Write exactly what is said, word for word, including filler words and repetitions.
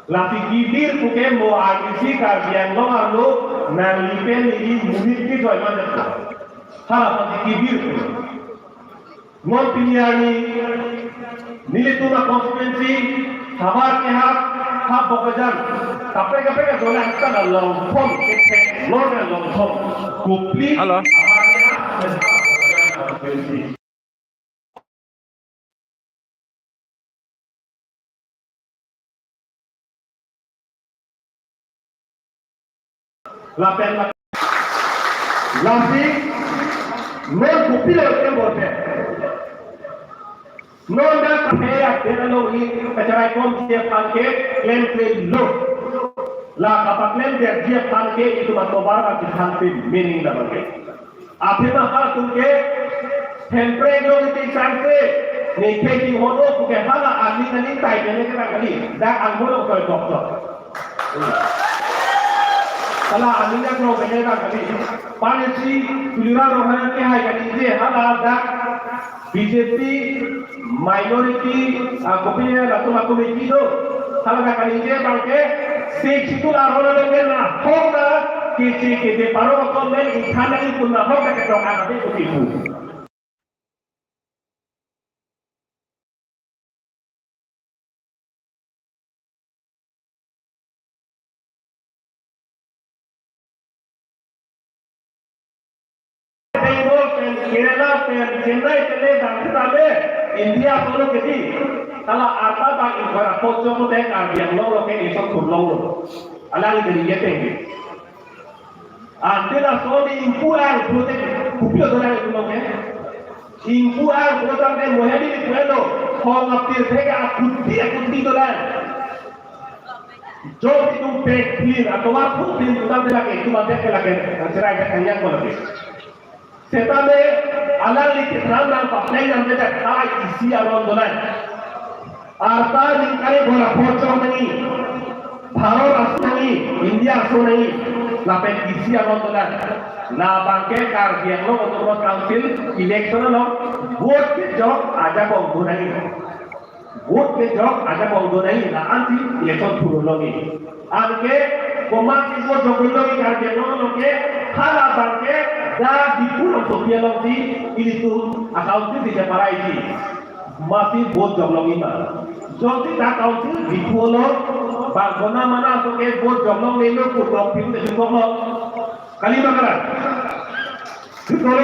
Lasi kebir puke mo arnisi Karbi Anglong arlo nangli pen neli monit kejoi manjak. Hala apotsi kebir pu. Non pini arni nelitum a-constituency, Habar kehap, ha Bokajan, kaprek kaprek ajola hasta na longthom kethek, lor na longthom. Kopli. Hello. Habar kehap, Bokajan constituency. Lapen la-, lasi, non kopilo ke borpe. Non dak kape ya, dia lo i, kacherai komji aphan ke, klemklelo. La kapaklemji aphan ke, itum atovar aphan ke meaning labang ke. Athema halatum ke, hemprek lo iti changse, ne kheti hono puke hala aning aning tai pene ke kali, dak anghono koi bok bok. Hala aning dak lo pene ke kali. Pani si Tuliram Ronghang kehai kaningje hala dak B J P minority, ah, kopine latum a-committee do. Hala dak kaningje abang ke, Sixth Schedule aron along ke nahok na, kisi kisi paro ko men ithan nangji pu nahok na ketok ake kuti pu. Bangalore pen, Kerala pen, Chennai pen le bang sitame India solo kedi. Hala arta bang ingkoi ra pocong lo teng Karbi Anglong lo ke isong kurlong lo. Alang dari ye teng. Ante laso ni ingpu-ang pulote kopilo dolang itum ke. Ingpu-ang pulo tangte mohedi ni pulo. Hong apir thek akuti akuti dolang. Jodi itum pek pin atau waktu pin itum tangte lake, itum tangte lake, nang serai ke kanyang ko lake. Setame alangli kethan nangpapleng nangbedak hai isi aron dolang. Arta ningkan ingkoi ra pocong nangji, Bharat aso nangji, India aso nangji, lapen isi aron dolang. Labang ke Karbi Anglong Autonomous Council election along vote kejok ajabong do nangji. Vote kejok ajabong do nangji, la-ansi election thurlongji. Anke komatsi vote jokdunlongji Karbi Anglong along ke, halabang ke dak Diphu rongsopi alongsi ilitum a-council si cheparaiji. Masi vote joklongji ma. Jongsi dak council Diphu along bang kona mana aso ke vote joklonglelo pu tong pin de joklo. Kali ma kalang?